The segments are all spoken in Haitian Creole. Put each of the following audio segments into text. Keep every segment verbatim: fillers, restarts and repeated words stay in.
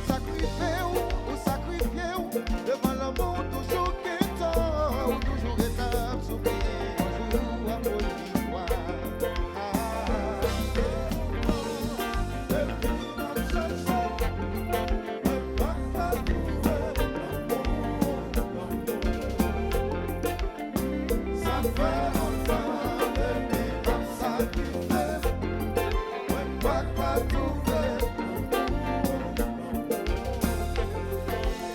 Sakrifye w, ou sakrifye w, devan lanmou w toujou gen tò, ou toujou ret ap soufri yon jou akoz viktwa. Ah, depi m ap chèche, mwen pa ka twouve. Sa fè lontan depi m ap sakrifye, mwen pa ka twouve.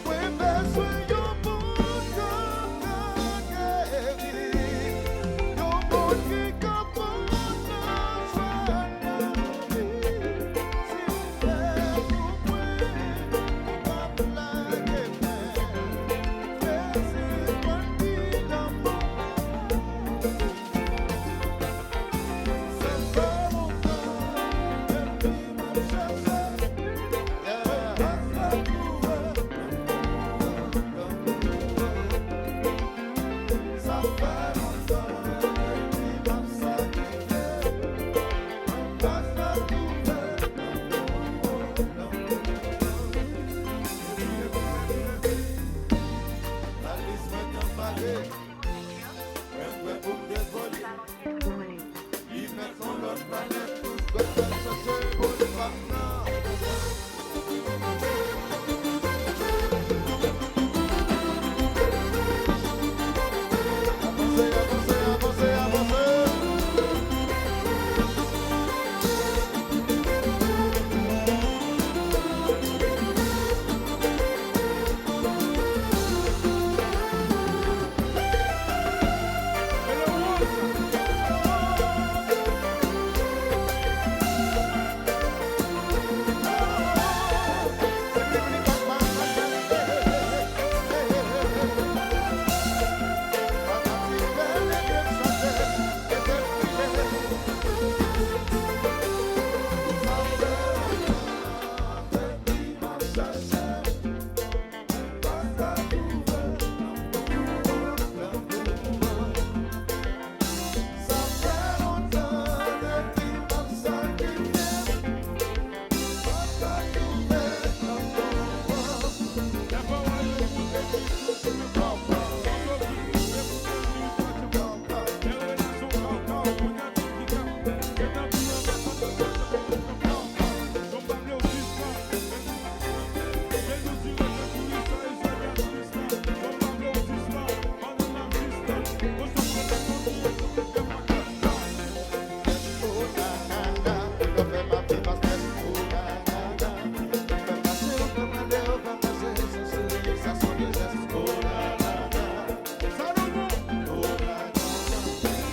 Mwen bezwen yon moun k ap ka geri, yon moun ki ka pran jwa nan vi. Si w fè pou mwen, ou p ap lage men. Jezi jwenn li nan mwen. Sa fè lontan depi m ap chèche, mwen pa ka twouve. Sa fè lontan depi m ap sakrifye, mwen pa ka twouve. Lalis mwen t ap pale. Mwen kwè pou m devole. Li mèt yon lòt planèt. Mwen kwè l chache pou l pa m nan. Avanse, avanse, avanse, avanse.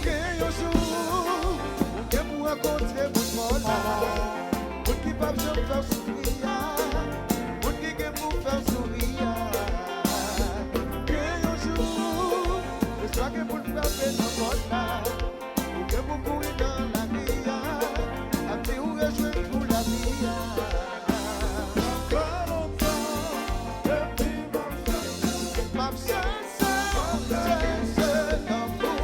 Gen yon jou, ou gen pou rankontre moun mò la, moun ki p ap janm fè w soufri a, moun ki gen pou fè w souri a. Gen yon jou, lespwa gen pou l frape nan pòt la, ou gen pou kouri nan lari a, ap di ou rejwenn pou lavi a. Pa lontan, depi m ap chèche, m ap chèche, chèche lanmou.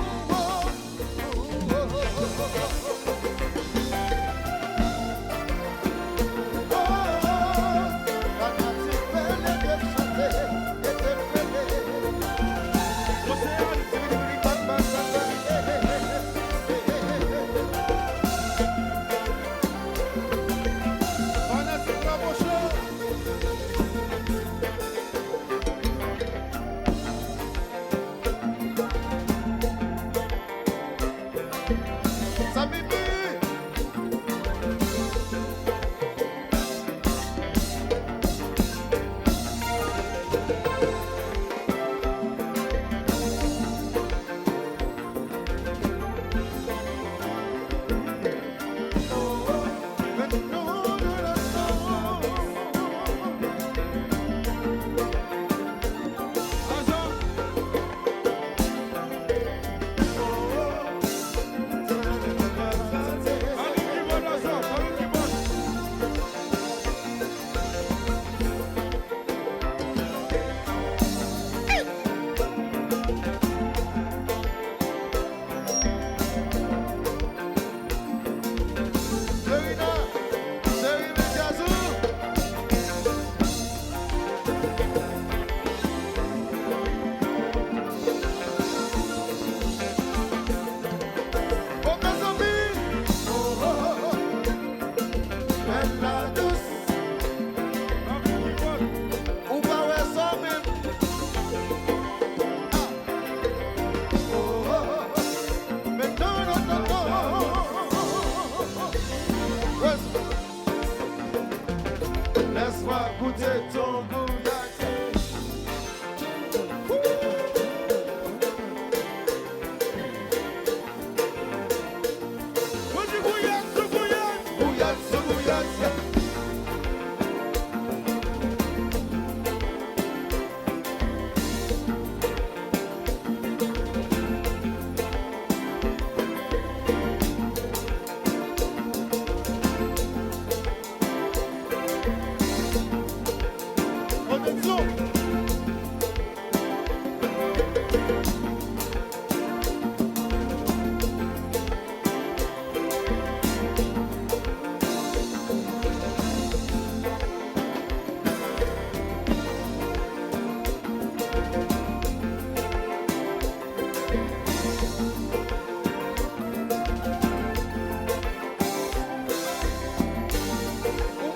Ou,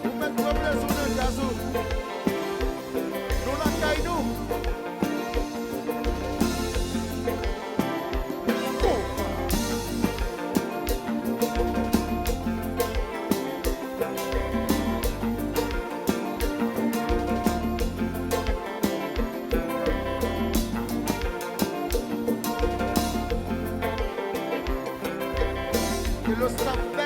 ou mèt pran plezi w nan djaz ou. Nou lakay nou. Ke lo stop.